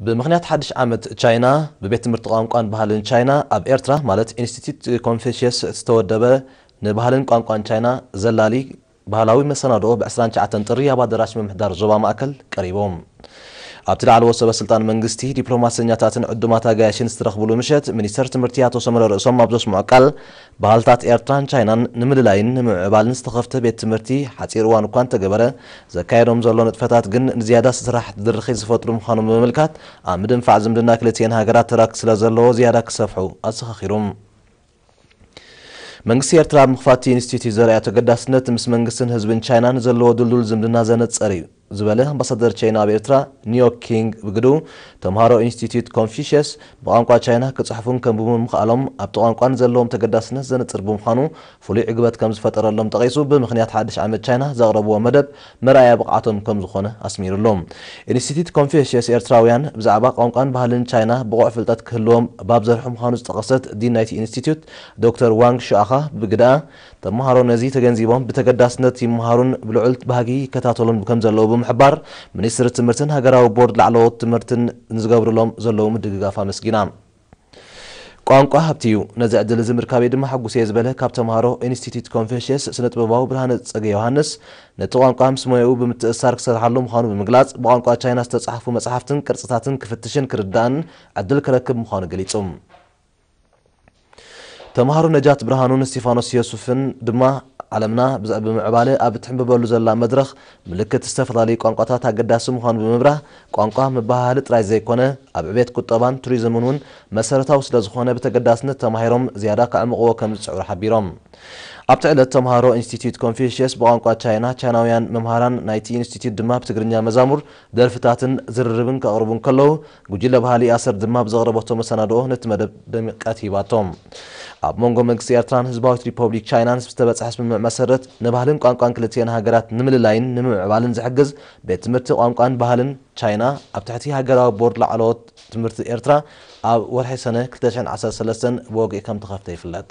ብምኽንያት ሓድሽ ዓመት ቻይና፣ ብቤት ትምህርቲ ቋንቋን ባህልን ቻይና ኣብ ኤርትራ፣ ማለት ኢንስቲትዩት ኮንፌሽየስ ዝተወደበ ንባህልን ቋንቋን ቻይና ዘላሊ ባህላዊ መሰናድኦ ብ ዕስራን ትሽዓተን ጥሪ ኣብ ኣዳራሽ ምምሕዳር ዞባ ማእከል ቀሪቡ። ኣብቲ ላዕለዎት ሰበ ስልጣን መንግስቲ፣ ዲፕሎማሰኛታትን ዕዱማት ኣጋይሽን ዝተረኽብሉ ምሸት፣ ሚኒስተር ትምህርቲ ኣቶ ሰመረ ርእሶም ኣብ ዘስምዖ ቃል፣ ባህልታት ኤርትራን ቻይናን ንምልላይን ንምምዕባልን ዝተኸፍተ ቤት ትምህርቲ ሓጺር እዋን እኳ እንተገበረ፣ ዘካየዶም ዘሎ ንጥፈታት ግን ንዝያዳ ስራሕ ድርኺት ዝፈጥሩ ምዃኖም ብምምልካት፣ ኣብ ምድንፋዕ ዝምድና ክልቲኤን ሃገራት ተራ ስለ ዘለዎ ዝያዳ ክሰፍሑ ኣዘኻኺሩ። መንግስቲ ኤርትራ ኣብ ምኽፋት እቲ ኢንስቲትዩት ዘርኣዮ ተገዳስነት፣ ምስ መንግስትን ህዝብን ቻይናን ዘለዎ ድልዱል ዝምድና ዘነጸረ እዩ ዝበለ ኣምባሳደር ቻይና ኣብ ኤርትራ ኒዮ ኪንግ ብግዱ፣ ተምሃሮ ኢንስቲትዩት ኮንፊሽየስ ብቋንቋ ቻይና ክጽሕፉን ከንብቡን ምኽኣሎም ኣብቲ ቋንቋ ንዘለዎም ተገዳስነት ዘነጽር ብምዃኑ ፍሉይ ዕግበት ከም ዝፈጠረሎም ጠቒሱ፣ ብምኽንያት ሓድሽ ዓመት ቻይና ዘቕረብዎ መደብ መርኣያ ብቕዓቶም ከም ዝኾነ ኣስሚሩሉ። ኢንስቲትዩት ኮንፊሽየስ ኤርትራውያን ብዛዕባ ቋንቋን ባህልን ቻይና ብቑዕ ፍልጠት ክህልዎም ባብ ዘርሑ ምዃኑ ዝጠቐሰት ዲን ናይቲ ኢንስቲትዩት ዶክተር ዋንግ ሹኣኻ ብግዳ፣ ተምሃሮ ነዚ ተገንዚቦም ብተገዳስነት ይምሃሩን ብልዑል ባህጊ ይከታተሉን ከም ዘለዉ ብምሕባር፣ ሚኒስትሪ ትምህርትን ሃገራዊ ቦርድ ላዕለዎት ትምህርትን ንዝገብርሎም ዘለዉ ምድግጋፍ ኣመስጊና። ቋንቋ ሃብቲ እዩ። ነዚ ዕድል እዚ ምርካበይ ድማ ሕጉስ እየ ዝበለ ካብ ተምሃሮ ኢንስቲትዩት ኮንፌሽየስ ስነ ጥበባዊ ብርሃነ ጸገ ዮሃንስ፣ ነቲ ቋንቋ ምስ ሞያኡ ብምትእስሳር ክሰርሓሉ ምዃኑ ብምግላጽ፣ ብቋንቋ ቻይና ዝተጻሕፉ መጽሓፍትን ቅርጽታትን ክፍትሽን ክርዳእን ዕድል ክረክብ ምዃኑ ገሊጹ። ተምሃሮ ነጃት ብርሃኑን እስቲፋኖስ ዮሱፍን ድማ፣ ዓለምና ብዘ-፣ ብምዕባለ ኣብ እትሕምበበሉ ዘላ መድረኽ፣ ምልክት ዝተፈላለዩ ቋንቋታት ኣገዳሲ ምዃኑ ብምብራህ፣ ቋንቋ መበሃህሊ ጥራይ ዘይኮነ፣ ኣብ ዕቤት ቁጠባን ቱሪዝምን እውን መሰረታዊ ስለ ዝኾነ፣ ብተገዳስነት ተማሂሮም ዝያዳ ከዕምቕዎ ከም ዝጽዕሩ ሓቢሮም። ኣብቲ ዕለት፣ ተምሃሮ ኢንስቲትዩት ኮንፊሽየስ ብቋንቋ ቻይና፣ ቻይናውያን መምሃራን ናይቲ ኢንስቲትዩት ድማ ብትግርኛ መዛሙር፣ ደርፍታትን ዝርርብን ከቕርቡ እንከለዉ፣ ጉጅለ ባህሊ ኣሰር ድማ ብዘቕረበቶ መሰናድኦ ነቲ መደብ ድምቀት ሂባቶ። ኣብ መንጎ መንግስቲ ኤርትራን ህዝባዊት ሪፐብሊክ ቻይናን ዝተበጽሐ ስምምዕ መሰረት፣ ንባህልን ቋንቋን ክልቲኤን ሃገራት ንምልላይን ንምምዕባልን ዝሕግዝ ቤት ትምህርቲ ቋንቋን ባህልን ቻይና፣ ኣብ ትሕቲ ሃገራዊ ቦርድ ላዕለዎት ትምህርቲ ኤርትራ፣ ኣብ ወርሒ ሰነ ክልተ ሽሕን ዓሰርተ ሰለስተን ብወግዒ ከም ተኸፍተ ይፍለጥ።